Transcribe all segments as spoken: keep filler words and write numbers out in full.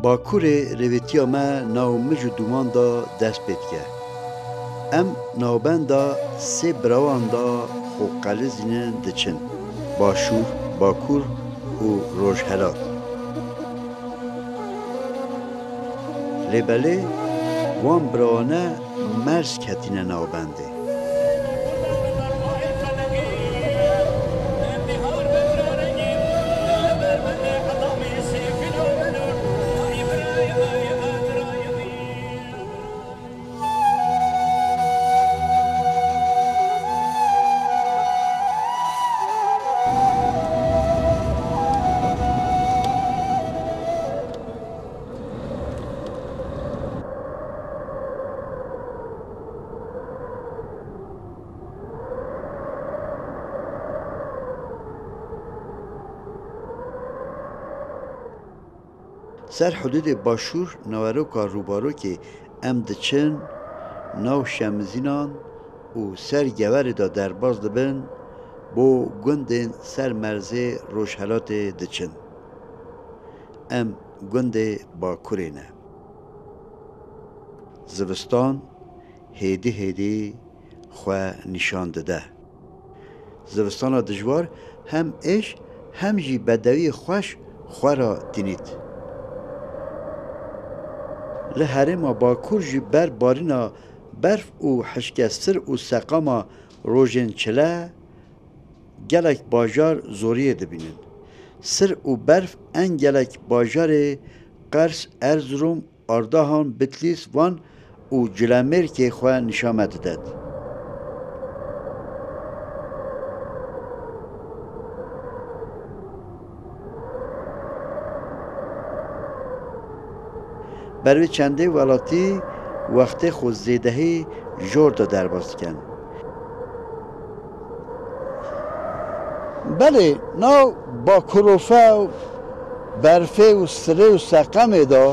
Bakurê rêvîtiya me nav mij û dûman de dest pê dike. Em navbenda sê birawan de xwe qelizînin diçin, başûr, bakur û rojhelat. Lê belê wan birawane merz ketîne navbendê. Ser hudûdê başûr naveroka rûbarokê em diçin nav şemizînan û ser geverê de derbas dibin, bo gundên ser merzê rojhelatê diçin. Em gundê Bakurê ne. Zivistan hêdî hêdî xwe nîşan dide. Zivistana dijwar hem êş hem jî bedewiyê xweş xwe re tînît. Li herêma Bakur jî ber barîna berf û hişke sir û seqama rojên çile gelek bajar zoriyê dibînin. Sir û berf en gelek bajarê Qers, Erzurum, Ardahan, Bitlîs, Van û Culemêrkê xwe nîşa me didet. Ber vê çendê welatî wextê xwe zêdehî jor de derbas dikin. Belê, nav bakurofe û berfê û sirê û seqemê de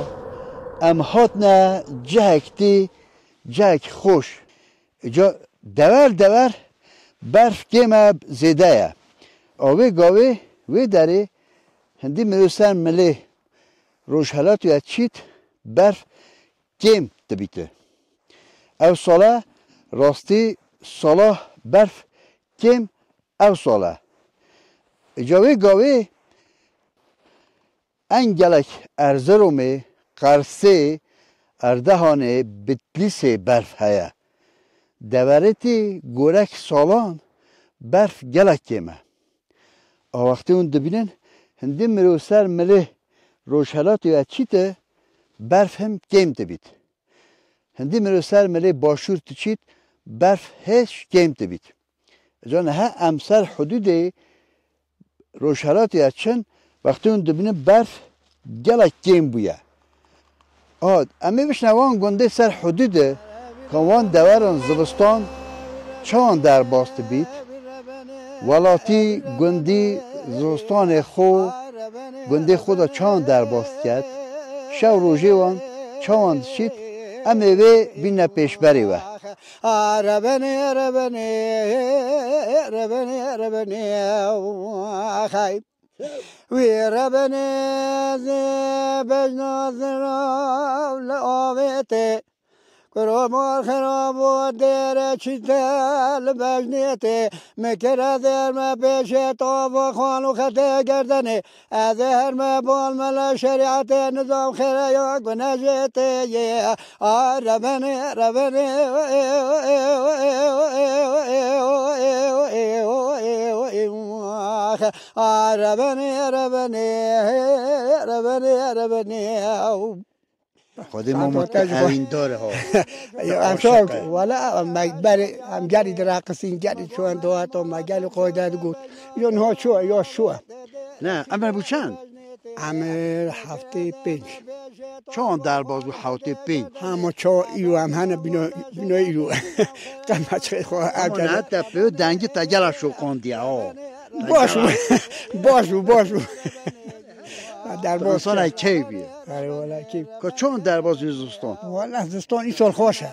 em hatine cihek tî, cihek xweş. Îca dever dever berf kêm e, zêde ye. A wê gavê, wê derê hindî mirov ser milê rojhelatê ya çît berf kêm dibîte. Ew sale rastî sala berf kêm ew sale. Îca wê gavê en gelek Erziromê, Qersê, Erdehanê, Bitlîsê berf heye. Deveretî gorek salan berf gelek kêm e. A wextê hûn dibînin, hindî mirov ser milê rojhelatê ya çîte, berf him kêm dibît. Hindî mirov ser milê başûr diçît, berf hêj kêm dibît. Îca niha em ser hudûdê rojhelatê ya çin, wextê hûn dibînin berf gelek kêm bûye. A, em ê bişne wan gundê ser hudûdê, ka wan deveran zivistan çawan derbas dibît? Welatî, gundî zivistanê xwe, gundê xwe de çawan derbas diket? Şev rojê wan çawan diçît? Em ê vê bîne pêşberê we. A rebenê, rebenê, rebenê, rebenê, xey. Wî rebenê zê bejna zirav li avê tê. Kuromar xirabo dêre çîte li bejnê tê. Min kire zêr me pêşê tava xan û xetê gerdenê. Ez ê herme bal me le şerîetê nizam xêreya gune jê tê yê. A rebenê, rebenê, a rebenê, rebenê, rebenê, rebenê. Xwedê Saet mamoste orta ji xwe. Evîndar e ha. Ya, em Aşiq şok, e. Wala, em me berê, em gelî diraqisîn, gelî çûn dowa to, me gelî qoyde digot. Yo, niha çû, yo, şû. Ne, emir bû çend? Emir heftê pênc. Çawan derbas bû heftê pênc? Hema çawa îro em hene bîno, bîno îro. Qema çê xwe Ama evde. Ne te pê dengî te gela şoqandiye, o. Baş bû, baş bû, baş bû. Derbas Zivistan kir. Keyf bî. Erê, wala keyf. Ka çawan derbas bî zivistan? Wala zivistan îsal xweş e.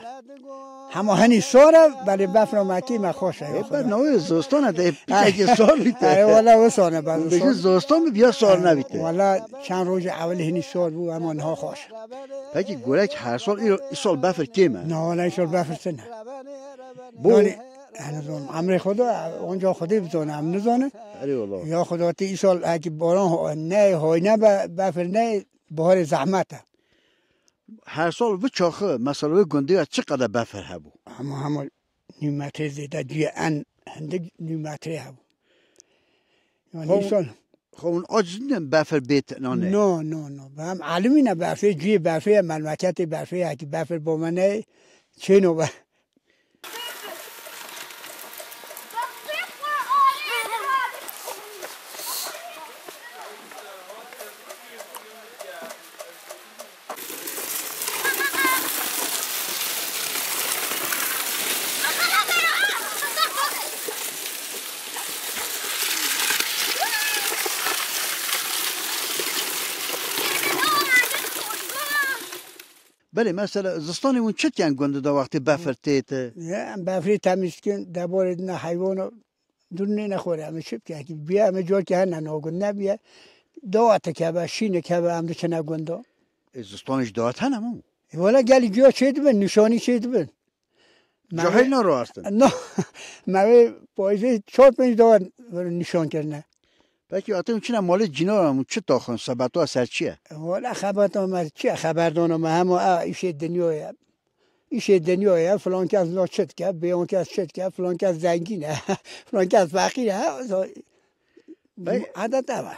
Hema hinî sor e, belê befra me kê me xweş e. Ê, ber navê zostan e, de piçekî sor bîte. Ey, wala wisa ne, ben Hûn dibêjin zostan. Zostan bi biya sor nebîte. Wala çend rojê ewil hinî sor bû, hema niha xweş e. Pekî gorek her sal, îro-, îsal befir kêm e? Na, wala îsal befir tune. Bo? Yani, ez nizanim. Emrê Xweda, onca Xwedê bizane, em nizane. Erê wala. Ya Xweda tê îsal hekî baran ho-, ne, hoyne be, befir ne, baharê zehmet e. Her sal vî çaxi, mesela wê gundê ya çi qede befir hebû? Hema, hema nîv metrê zêde ciyê en hindik nîv metrê hebû. Yani Xo-, îsal xo hûn aciz nîne befir bêt nanê? No, no, no. Em elimî ne befê, ciyê befê ye, memleketê befê ye, ki befir bo me ne, çêno be. Belê, mesela, zistanê hûn çi dikin gundê de wextê befir tête? Ya, em befrê temîz dikin, deborê dine heywana, dûr nêne xwarê, em ê çi bikin? Ki biya em ê carkê hene nagund nebiye, dawet keve, şîne keve, em diçine gunda. E, zistanê jî dawet hene mi? E, wala gelî giya çêdibin, nîşanî çêdibin. Cahil narawestin. No, me wê payîzê çar pênc dawet nîşan kirine. Pekî, wextê hûn çine malê cînaran, hûn çi taxin, sebeba ser çi ye? Wala xebata me çi ye, xeberdana me hema a îşê dinya ye. Îşê dinya ye, filan kes la çi dike, bêyan kes çi dike, filan kes zengîn e, filan kes feqîr e. Bey, edet ev e.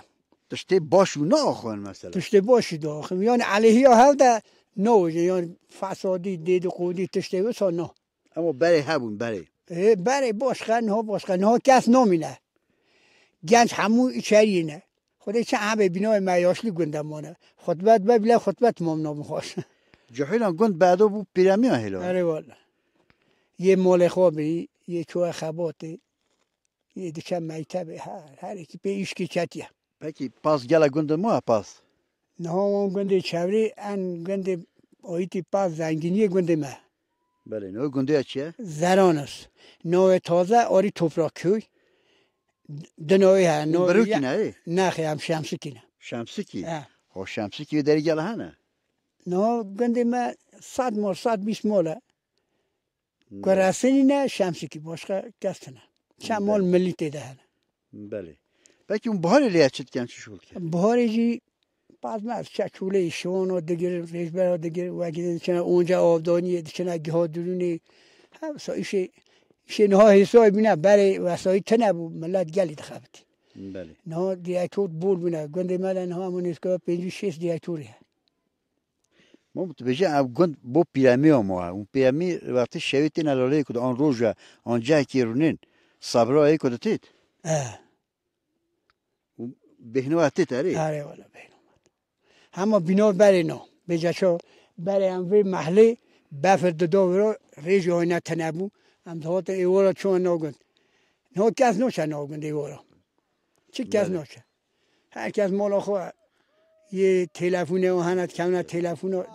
Tiştê baş û naaxivin mesela? Tiştê baş jî diaxivin. Yani aleyhiya hev de nawêjin, yani fesadî, dedikodu, tiştê wisa na. Ama berê hebûn, berê. Ê, berê başka, niha başka. Niha kes namîne. Genç hemû içeriyê ne. Xwedê çi hebê bînayê me yaşlî gund de mane. Xutbet be bile xutbet mam nabin xweş. Cihîlan gund bedo bû pîremiya hêlo. Erê wala. Yê malê xwe bî, yê çûye xebatê. Yê diçe mektebê, her, her yekî pê îşkî ketiye. Pekî, Pas gela gundê me, Pas? Niha wan gundê çevrê, en gundê ayîtî Pas zengîniyê gundê me. Belê, niha gundê ya çi ye? Zeranos. Navê taze Arî Toprak Köy. Di navê heye, Hûn navê Birûkî ye-, ne, ê? Nexê, em Şemsikî ne. Şemsikî? He. Ho Şemsikî wê derî gela hene? Niha gundê me sed mal, sed bîst mal e. Belê. Ku resinî ne Şemsikî, başka kes tine. Çend mal Belê. Milî tê de hene. Belê. Pekî hûn biharê lê çi dikin, çi şûl dikin? Biharê jî pazmez, çek çûlê şiwano digir, rêjbera digir, wekî diçine onca avdaniyê, diçine giha dirûnê. Hewsa îşê, îşê niha hêsayê bîne, berê wesayî tine bû, millet gelî dixebitî. Belê. Niha direktor bol bûne, gundê me de niha min nêzîka pêncî şêst direktorî ye. Ma tu bêje ev gund bo pîremî ama. Û pîremî wextê şevê têne laleyê ku de an roja, an cehekê rûnên, sabra ê ku de têt. E. Û bêhno têt erê? Erê wala bêhno. Hema bîno berê no. Bêje ço berê em vê mehlê befir dido viro rêjî oyne tine bû. Em dihotin êwara çûn no gund. No kes noçe no gund êwara. Çi kes Belê. Noçe. Her kes mala xwe yê telefûnê û hene dikevine telefûna.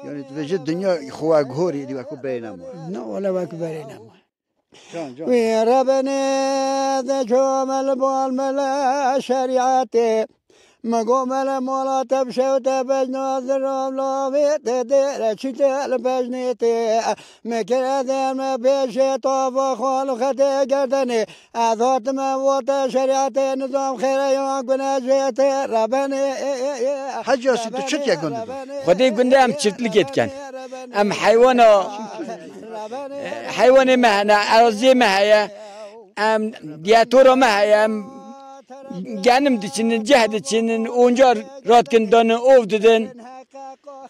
Yani tu vêjî dinya xwe guhorî dî wekû berê nema. Na wala wekû berê nema. Can, can. Wî rebenê de çomel bal mele şerîetê. Mi go mele mala te bi şew te bejna ziram lavê te dêre çî te li bejnê tê. Mi kire der me pêşê tava xal xetê gerdenê. Ez hatime wate şerîetê nizam xêre ya gune jê tê rebenê. Hecî Yasîn, tu çi diye gund dibî? Xwedê gundê em çiftlikê dikin. Em heywana, heywanê me hene, eraziyê me heye. Em diyetora me heye. Em genim diçinin, ceh diçinin, onca radikin danin, ov didin.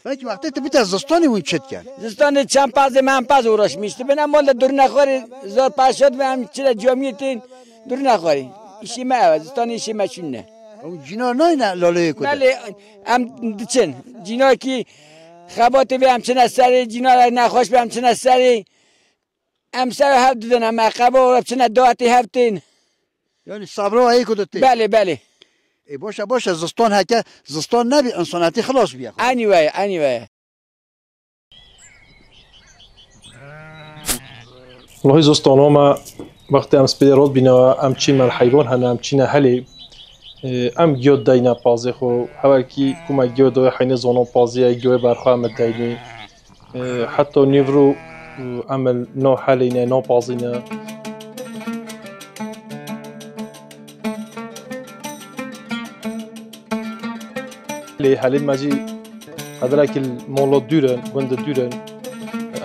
Peki wextê tu bite zistanê hûn çi dikin? Zistanê çend pazê me em paz uğraşmış dibin. Em wele durine xwarê zor paşa dibin, em çile camiyê tên durine xwarê. Îşê me ev e, zistanê îşê me çûn ne. Ew cînar nayne laleyê ku de? Belê, em diçin. Cînakî xebatê vê em çine serê, cînarek nexweş be em çine serê. Em ser hev didin, em eqreba û çine dawetê hev tên. Yani sabra wayê ku de tê? Belê, belê. E, boşa, boşa, zistan heke, zistan nebî, insanetî xilas bîye. Anyway, anyway. Wellahî zistana me, wextê em spêrê rot bîne, em çîn me li heywan hene, em çîne helê. Em giyo dayne pazê xwe, hevalkî ku me giyo dayê heyne zonon pazê ye, giyoyê berxwe em dayne. Heta nîvro em li nav helê ne, nav pazî ne. Lê helên me jî qederekî li mala dûr in, gund dûr in.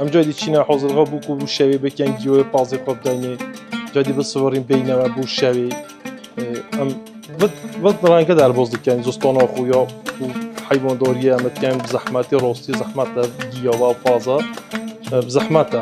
Em cayê dî çîne hazirga bû ku bû şevê bikin, giyoyê pazê xwe bidayne. Cayê dî bisivirîn bêyne we bû şevê. Em vit, vit renge derbas dikin zistana xwe ya ku heywandariyê em dikin bi zehmetê, rastî zehmet e, giya we paza, e, bi zehmet e.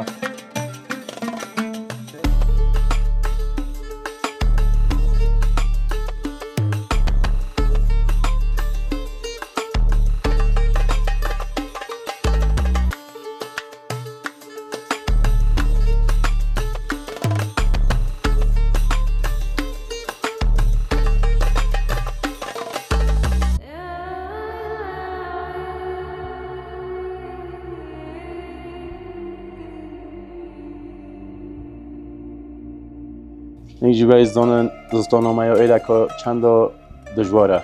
Hîn jî wê zanin zistana me ya êreka çenda dijwar e,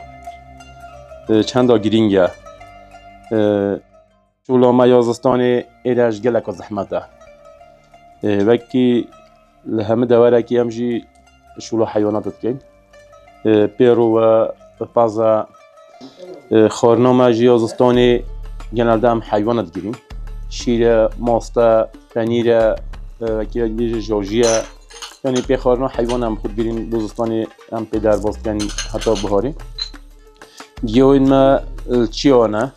e, çenda girîng e. E, şûla me ya zistanê êre ji geleka zehmet e. E, wekî li hemî dewerekî em jî şûla heywanat dikin. E, pêro we, paza, e, xwarina me jî ya zistanê genelde em heywana digirîn. Şîr e, mast e, penîr e, e, wekî wek bêje jojî ye. Yanî pê xwarina heywana em xwe digirîn, bo zistanê em pê derbas dikin heta biharê. Giyoyên me, e, çiya ne.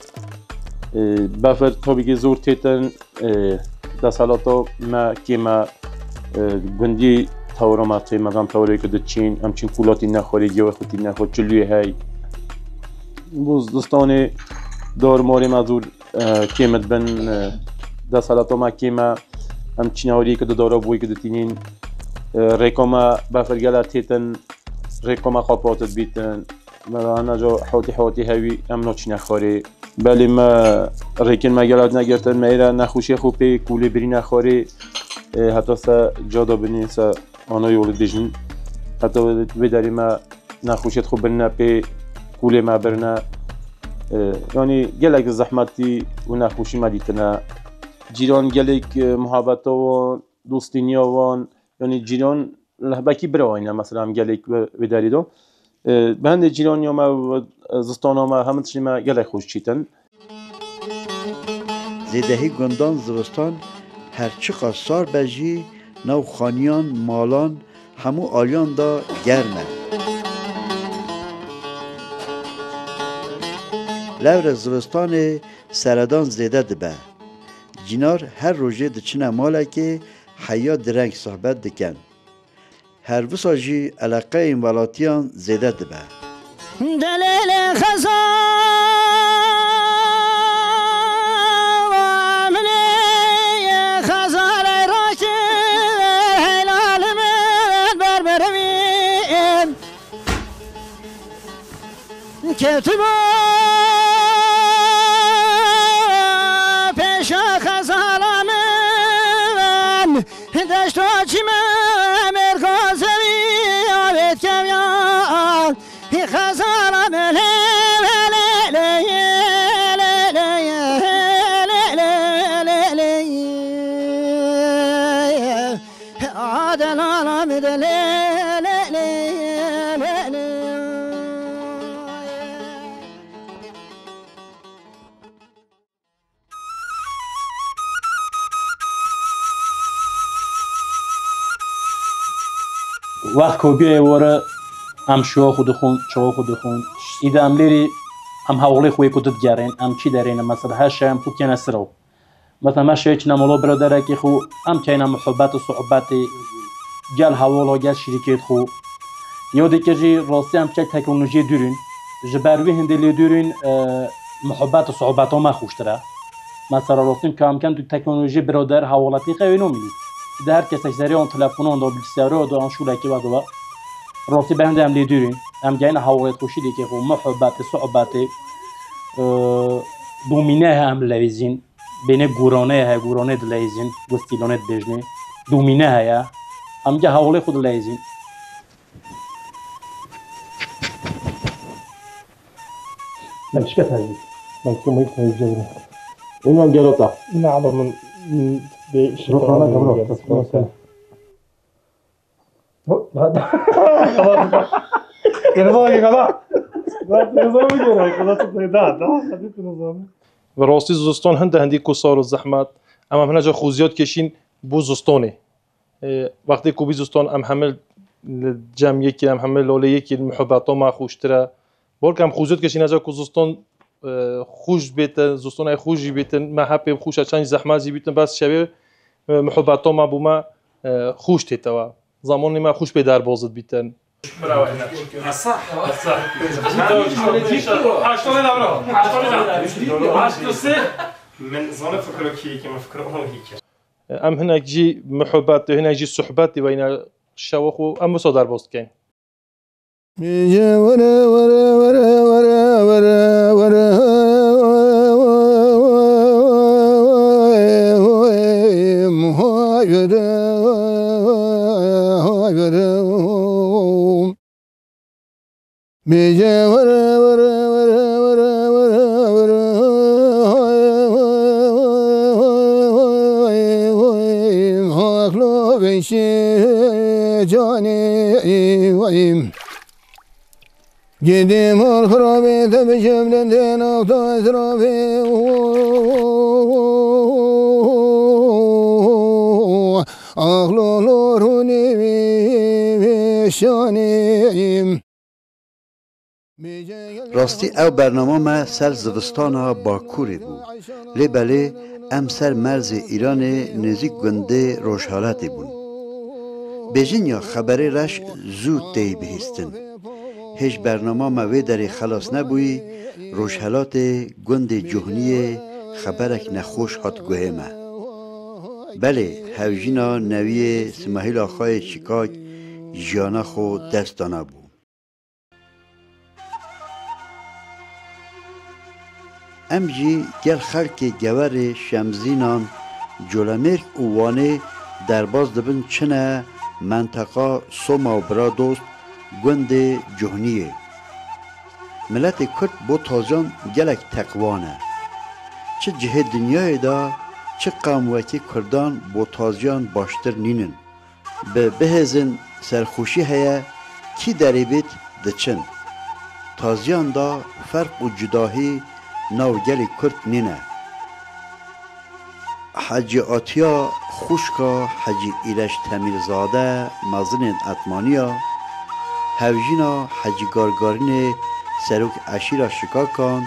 E, befir tabî ki zor têtin, e, desthilata me kêm e, e, gundî tewra me tê, me van tewrê ku diçîn, em çîn kûla tîne xwarê, giyoyê xwe tîne xwe, çilûyê hey. Bo zistanê dar marê me zor, e, kêm dibin, e, desthilata me kêm e, em çîne warî ku di dara boyî ku ditînîn, e, rêka me befir gele têtin, rêka me xapatî dibîtin. Me hene ca hotî hotî hewî em naçîne xwarê. Belê me rêkên me gelek negirtin, me êre nexweşiyê xwe pê kûlê birîne xwarê. E, heta se cada binê se ana yolî dijin. Heta wê, wê derê me nexweşiyê xwe birine pê kûlê me birine. E, yanî gelek zehmetî û nexweşî me dîtine. Cîran gelek, e, muhabeta wan, dostîniya wan, yanî cîran lehbekî bira wayne, mesela em gelek wê, wê derî de. E, bi hindê cîraniya me û, e, zistana me hemî tiştê me gelek xweş çîtin. Zêdehî gundan zivistan her çiqas sar be jî nav xaniyan, malan, hemû aliyan de germ e. Lewre zivistanê seredan zêde dibe. Cînar her rojê diçine malekê heya direng sohbet dikin. Her wisa jî eleqeyên welatiyan zêde dibe. Delêlê xezala min ê, xezalê raştî heylalê min berberî. Ketime pêşa xezala min, deşta çîme mêrka zewî avêt kevya. Xezala min lê, lê, lê, lê, lê, lê, lê, lê, lê, lê, lê. Adelala mi de lê, lê, lê, lê, lê. Wext ku biyê were, em şiwa xwe dixwin, çawa xwe dixwin. Îde em lêrî, em hewlê xwe yê ku didigerên, em çi derên, mesela her şey em xwe kene siro. Mesela me şevê çine mala biraderekî xwe, em keyne muhabbet û sohbetê gel hewala, gel şirîkêt xwe. Yo dike jî rastî em çek teknolojiyê dûrîn. Ji ber wî hindê lê dûrîn, e, muhabbet û sohbeta me xweştir e. Mesela rastî ka em ken tu teknolojiyê birader hewaletî qewê nomînî. De her kesek zerê an telefonan da, bilgisayara da, an şûlekê ve da. Rastî be hindê em lê dûrîn. Em geyne hewalêt xweşî dike xwe, muhabbetê, sohbetê, e, domîne he em lewîzîn. Bêne gorane he, gorane dileyîzin, gustîlane dibêjne. Domîne heye. Em ge hewlê xwe dileyîzîn. Belkî heyî. Belkî mayî heyî cevre. Înan gerota. Îna ama min, min bê Rokana şifre gabra. Hop, hadi. Yine bak, yakala. Bak, ne zaman geliyor? Yakala, çok da, da, da, hadi, ne zaman? Bi rastî zistan hinde hindî ku sar û zehmet. Em em hinaca xwe ziyad keşîn bo zistanê. E, wextê ku bî zistan em hemil li cem yekî, em hemil lolê yekî, muhebeta me xweştir e. Balke em xwe ziyad keşîn hinaca ku zistan, e, xweş bêtin, zistana xweş jî bêtin, me hepê xweş e, çend zehmet jî bîtin, bes şevê, e, muhebeta me bo me, e, xweş têtewe. Zamanê me xweş pê derbaz dibîtin. Bravo, Ener. Asa. Asa. Haşt û sê. Min zanî fikro kî, kî min fikro ona hî kir. Em hinek jî muhebetê, hinek jî sohbetê veyne şewa xwe em wisa derbas dikeyn. Gidî mal xirabê te bi cem lendê navta ezrabê. Axlo lo rûnê wê şanê. Rastî ew bernama me ser zivistana Bakurê bû. Lê belê em ser merzê Îranê nêzîk gundê Rojhelatê bûn. Bêjin ya xeberê reş zû têy bihîstin. Hêj bernama me wê derê xelas nebûyî, Rojhelatê gundê Cuhniyê xeberek nexweş hat guhê me. Belê, hevjîna newiyê Simahîl Axayê Çikak jiyana xwe dest dana bû. Em jî gel xelkê Geverê, Şemzînan, Colemêrg û Wanê derbaz dibin çine menteqa Soma û Biradost gundê Cuhniyê. Miletê Kurd bo taziyan gelek teqwan e. Çi cihê dinyayê de, çi qewm wekî Kurdan bo taziyan baştir nînin. Bi bihêzin serxweşî heye, kî derê bêt diçin. Taziyan de ferq û cudahî nav gelê Kurd nîne. Hecî Atiya xwişka Hecî Îreş Temîrzade mezinên Etmaniya, hevjîna Hecî Gargarînê serok eşîra Şikakan,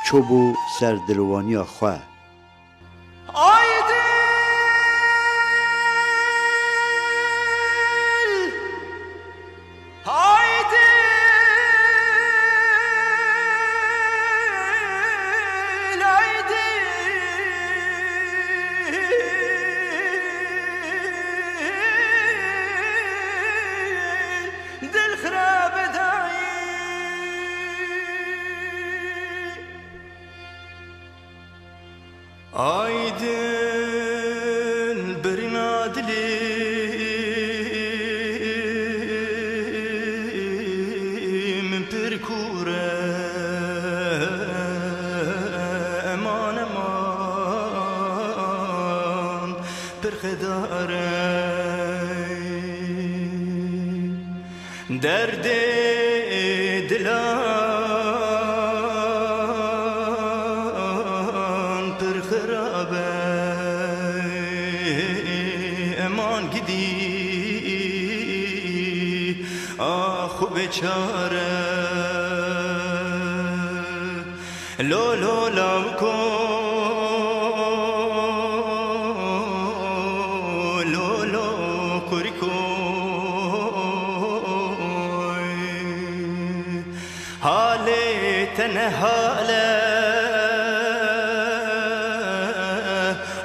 çûbû ser dilwaniya xwe. Aydil, aydil, aydil, dil xirab dayî. Aydil birina dilê min pir kûr e, eman, eman, pir xedar e. Derdê dilan pir xirab e, eman gidî, ax û bêçare. Lo, lo, lawiko, lo, lo, kuriko. Halê te ne hal e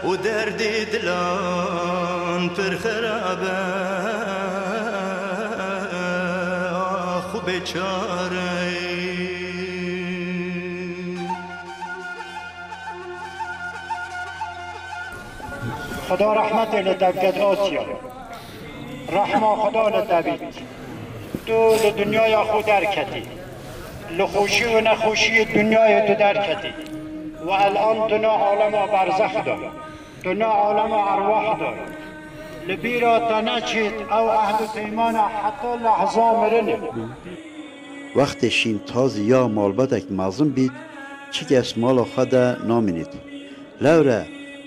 û derdê dilan pir xirab e, ax û bêçare. Xweda rehmetê li te biket Asya. Rehma Xweda li te bît. Tu li dinyaya xwe derketî. Li xweşî û nexweşiyê dinyayê tu derketî. We elan tu na alema berzex de. Tu na alema erwah de. Li bîra te neçêt ew ehd û peymana heta lehza mirinê. Wextê şîn tazî ya malbatek mezin bît, çi kes mala xwe de namînît. Lewre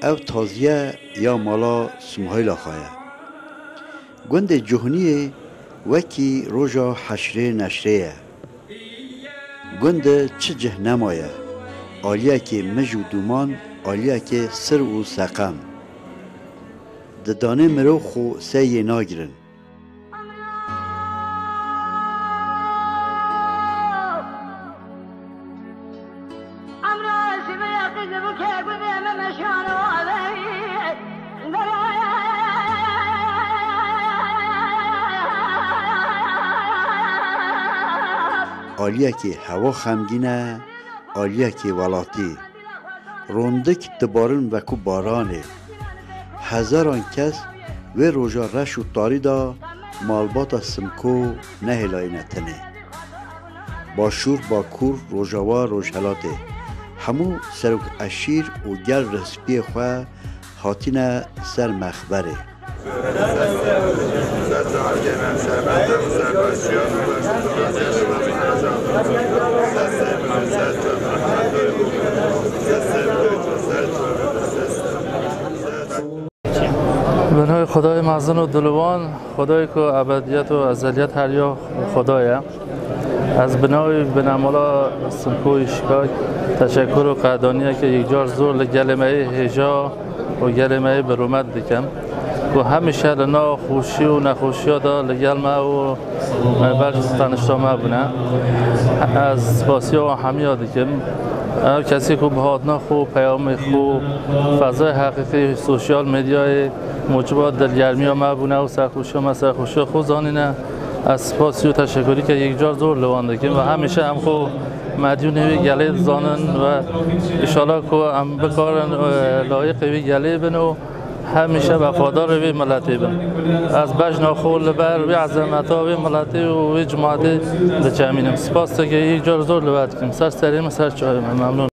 ew taziye ya mala Simhayla xwe ye. Gundê Cuhniyê wekî roja heşrê neşrê ye. Gund de çi cih nemaye. Aliyekê mij û dûman, aliyekê sir û seqem. Di danê mirov xwe sey yê nagirin. Aliyekê hewa xemgîn e, aliyekê welatî. Rondik dibarin wekû baranê. Hezaran kes wê roja reş û tarî de malbata Simko nehêlayîne tenê. Başûr, Bakur, Rojava, Rojhelatê. Hemû serok eşîr û gel rihspiyê xwe hatine ser mexberê. Bi navê Xwedayê mezin û dilwan, Xwedayê ku ebediyet û ezeliyet her ya Xweda ye. Ez bi navê binemala Simkoyî Şikak teşekur û qedaniyeke yekcar zor li gelê me yê hêja û gelê me yê bi rûmet dikim ku hemîşe li nav xweşî û nexweşiya de li gel me û me ber tenişta me bûne. Ez spasiya wan hemiya dikim. Ew kesî ku bi hatina xwe, peyamê xwe, fezayê heqîqî sosyal medyayê muciba dilgermiya me bûne û serxweşiya me serxweşiya xwe zanîne. Ez spasî û teşekurîke yekcar zor li wan dikim ve hemîşe em xwe medyûnê wî gelê dizanin ve îşallah ku em bikarin, e, layîqê wî gelê bin û hemîşe wefadarê wî miletê bin. Ez bejna xwe li ber wî ezemeta wî miletê û wî cimatê diçemînim. Spas te yekcar zor li we dikim. Ser serê min, ser çavê min. Memnûn.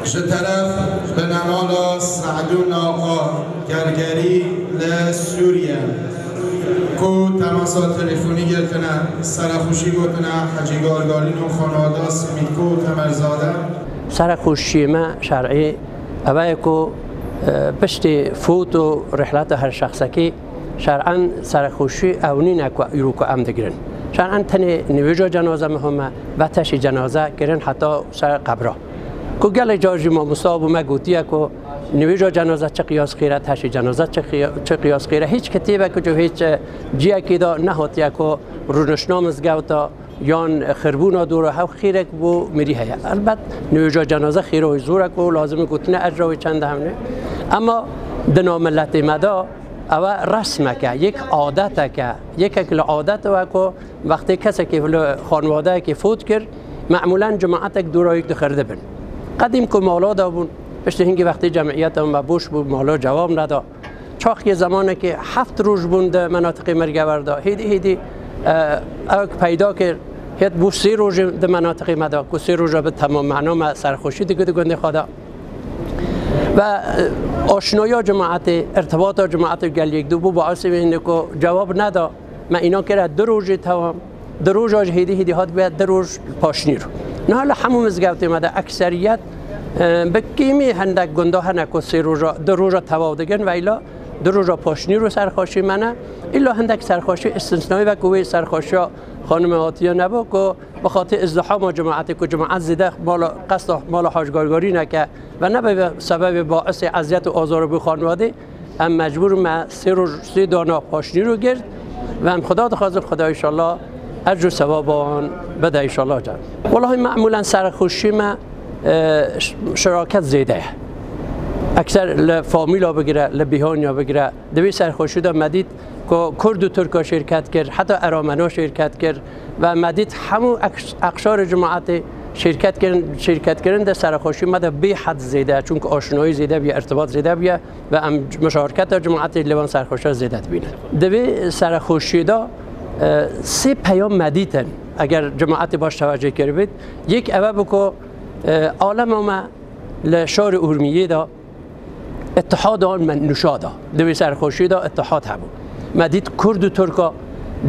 Ji teref binemala Se'dûn Axa Gergerî li Sûriye ku temasa telefonî girtine, serexweşî gotine Hecî Gargarîn û xanwada Simîtko û Temerzade. Serexweşiyê me şer'î ew e ku, e, piştî fût û rihleta her şexsekî şer'en serexweşî ew nîne ku îro ku em digirin. Şer'en tenê nîvêja cenaze muhim e, ve teşî cenaze kirin heta ser qebra. Ku gelek car jî mamosta bû me gotiye ku nîvêja cenaze çi qiyas xêr e, teşî cenaze çi qiya-, çi qiyas xêr e. Hîç kitêbek û hîç, e, ciyekê de nehatiye ku rûniştna mizgewta yan xirbûna dora hev xêrek bo mirî heye. Elbet nîvêja cenaze xêra wî zor e ku lazim e gotine ecra wî çend hemne. Ema di nav miletê me de ew e resmek e, yek adetek e, yekek li adet e ku wextê kesekê li xanwadeyekê fot kir, me'mûlen cemaetek dora wî dixirdibin. Qedîm ku mala de bûn, piştî hingî wextê cemiyeta me boş bû, mala cewab neda. Çaxkê zemanekê heft roj bûn di menatiqê Mirgever de. Hêdî hêdî, e, ew peyda kir, hêt bû sê rojê di menatiqê me de, ku sê roja bi temam mena me serxweşî dikir di gundê xwe de. Ve, e, aşinaya cemaetê, irtibata cemaetê gel yek dû bû, baisê wê hindê ku cewab neda. Me înan kire du rojê tewam. Di roja ji hêdî hêdî hat bûye du roj paşnîr. Niha li hemû mizgewtê me de ekseriyet, e, bi kêmî hindek gunda hene ku sê roja, du roja tewaw digin, veyla du roja paşnîr û serxweşî me ne. Îlla hindek serxweşî îstisnayî ve ku wê serxweşiya xanimê hatiye nebû ku bi xatir îzdihama cemaetê ku cemaet zêde mala, qesta mala Hacî Gargarî neke ve nebe sebebê baisê eziyet û azar bû xanwadê. Em mecbûr me sê roj, sê dana paşnîro girt ve em Xweda dixwazin, Xweda înşallah ecr û sewaba wan bide înşallah can. Wellahî me'mûlen serxweşî me, e, ş-, şiraket zêde ye. Ekser li famîla bigire, li bîhaniya bigire, di vê serxweşî de me dît ku Kurd û Tirka şêrket kir, heta Eramena şêrket kir ve me dît hemû ek-, eqşarê cemaetê Şirket kirin, şirket kirin de serexweşî me de bêhed zêde, çunku aşinayî zêde bûye, irtibat zêde bûye ve em muşareketa cemaetê li van serexweşiya zêde dibînin. Di vê serexweşiyê de, e, sê peyam me dîtin, eger cemaetê baş teweceh kiribit. Yek ev e ku, e, alema me li şarê Urmiyê de îtihad an me nûşa da. Di vê serxweşiyê de îtihad hebû. Me dît Kurd û Tirka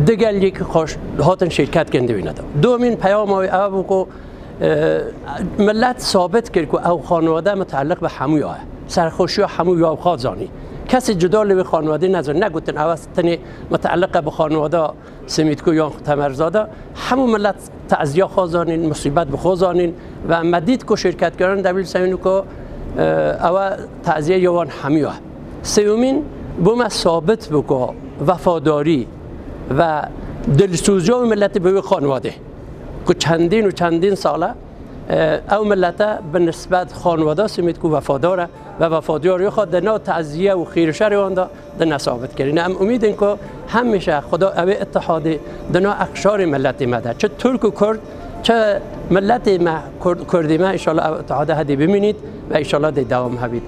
digel yek xweş hatin şirket kirin di wîne de. Domîn peyama wê ev bû ku, e, millet sabit kir ku ew xanwade muteliq bi hemûya ye. Serxweşiya hemû ya xwe zanî. Kesê cuda li wê xanwadê nezanî. Negotin ew tenê muteliq e bi xanwada Simîtko yan Temerzade, hemû millet teziya xwe zanîn, musîbet bi xwe zanîn ve me dît ku şirketkaran dewîl sewîn ku, e, ew teziya ya wan hemû ye. Sêyomîn bo me sabit bû ku wefadarî ve dilsoziya wê milletê bi wê xanwadê ku çendîn û çendîn sal e, e, ew millet e bi nisbet xanwada Simîtko wefadar e ve wefadariya xwe di nav teziye û xêr û şerê wan de dine sabit kirîne. Em umîd in ku hemîşe Xuda ew ê îtihadê di nav eqşarê miletê me de, çi Tirk û Kurd, çi miletê me Kurd, Kurdê me, înşallah ew îtihade hedê bimînît ve înşallah dê dewam hebît.